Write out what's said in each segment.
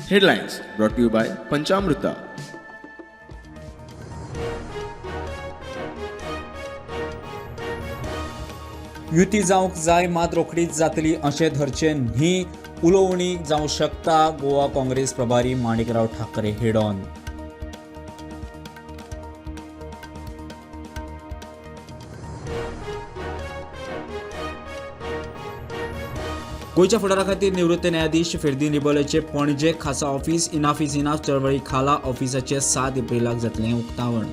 Headlines brought to you by Panchamruta. युती जावंक जाय मात रोखडीच जातली अशें धरचें न्ही, उलोवणी जावं शकता. गोवा काँग्रेस प्रभारी माणिकराव ठाकरे हेडॉन. गोंयच्या फुडारा खातीर निवृत्त न्यायाधीश फेर्दीन रिबोलाचे पणजे खासा ऑफिस. इनाफ is enough चळवळी खाला ऑफिसाचे 7 एप्रिलाक जातलें उक्तावण.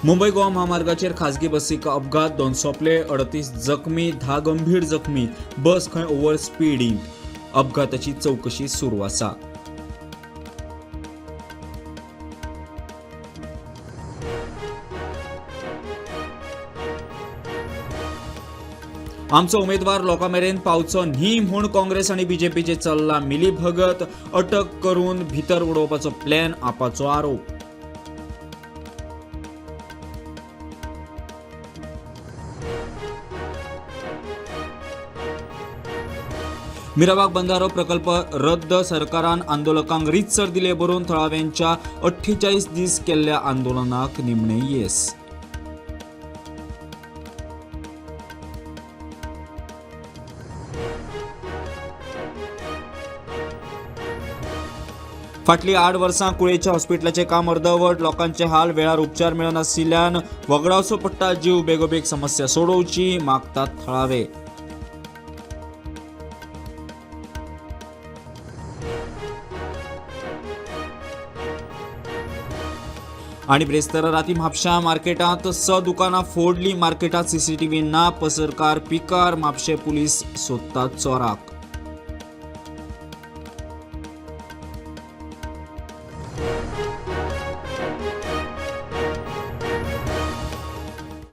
मुंबय गोवा म्हामार्गाचेर खाजगी बसीक अपघात, 2 सोंपले, 38 जखमी, 10 गंभीर जखमी. बस खंय ओव्हर स्पिडींत. अपघाताची चवकशी सुरू आसा. आमचो उमेदवार लोकां मेरेन पावचो न्ही म्हूण काँग्रेस आनी बीजेपीचे चल्ला मिलीभगत. अटक करून भितर उडोवपाचो प्लॅन, आपाचो आरोप. मिराबाग बंधारो प्रकल्प रद्द, सरकारान आंदोलकांक रितसर दिले बरोवन थळाव्यांच्या 48 दीस केल्ल्या आंदोलनाक निमणे येस. फाटलीं 8 वर्सां कुळेच्या हॉस्पिटलाचें काम अर्दवट, लोकांचे हाल, वेळार उपचार मेळनाशिल्ल्यान वगडावचो पडटा जीव. बेगोबेग समस्या सोडोवची मागतात थळावे. आनी ब्रेस्तारा राती म्हापश्यां मार्केटांत 6 दुकानां फोडली. मार्केटांत सीसीटीव्ही ना. पसरकार पिकार. म्हापशें पुलीस सोदतात चोराक.